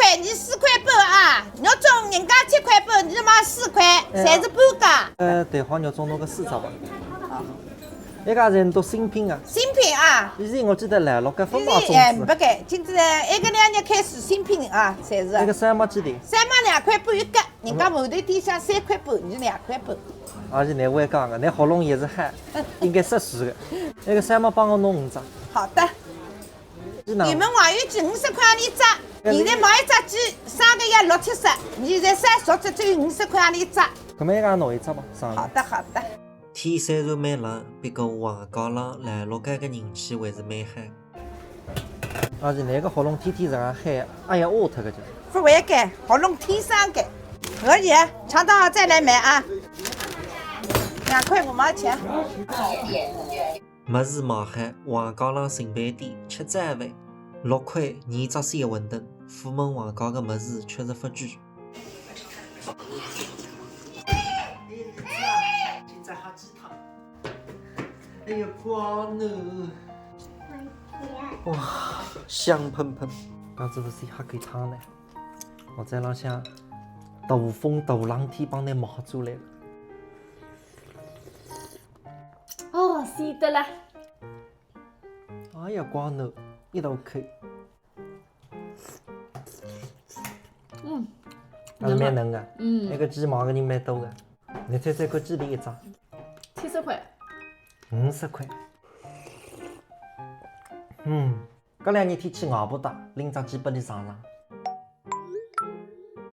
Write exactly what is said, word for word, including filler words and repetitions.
便宜四块半啊，肉粽人家七块半，侬卖四块，哎呀。侪是半价。呃，对，好，肉粽弄个四只吧。一家侪是新品啊。新品啊。以前我记得来了，搿勿卖粽子。以前，哎，勿个，今朝一个两日开始新品啊，侪是。那个烧卖几钿？烧卖两块半一个，人家馒头店向三块半，侬两块半。而且侬会讲个，侬喉咙也是好，应该适时个。那个烧卖帮我弄五只。好的。 你们还有几，五十块钿一只，现在买一只鸡，生个要六七十，现在三十只只有五十块钿一只。搿么一家拿一只吧，上来。好的，好的。天虽然蛮冷，不过横街浪老陆稿个人气还是蛮嗨。而且侬个喉咙天天这样嗨，哎呀，饿脱个就。勿会个，喉咙天生个。可以，尝到再来买啊。两块五毛钱。 物事买好，横街浪寻爿店吃早饭，六块二只小馄饨，葑门横街个物事确实勿贵。今朝好几趟。哎呀，光呢。哇，香喷喷。刚子勿是还可以烫呢，我在浪向大风大冷天帮侬买出来了。 哦，鲜得了。哎呀，光呢，一道口。嗯，还是蛮嫩个。嗯。那个鸡买个人蛮多个。侬猜猜看几钿一只？七十块。五十块。嗯，搿两日天气冷勿大，拎只鸡拨侬尝尝，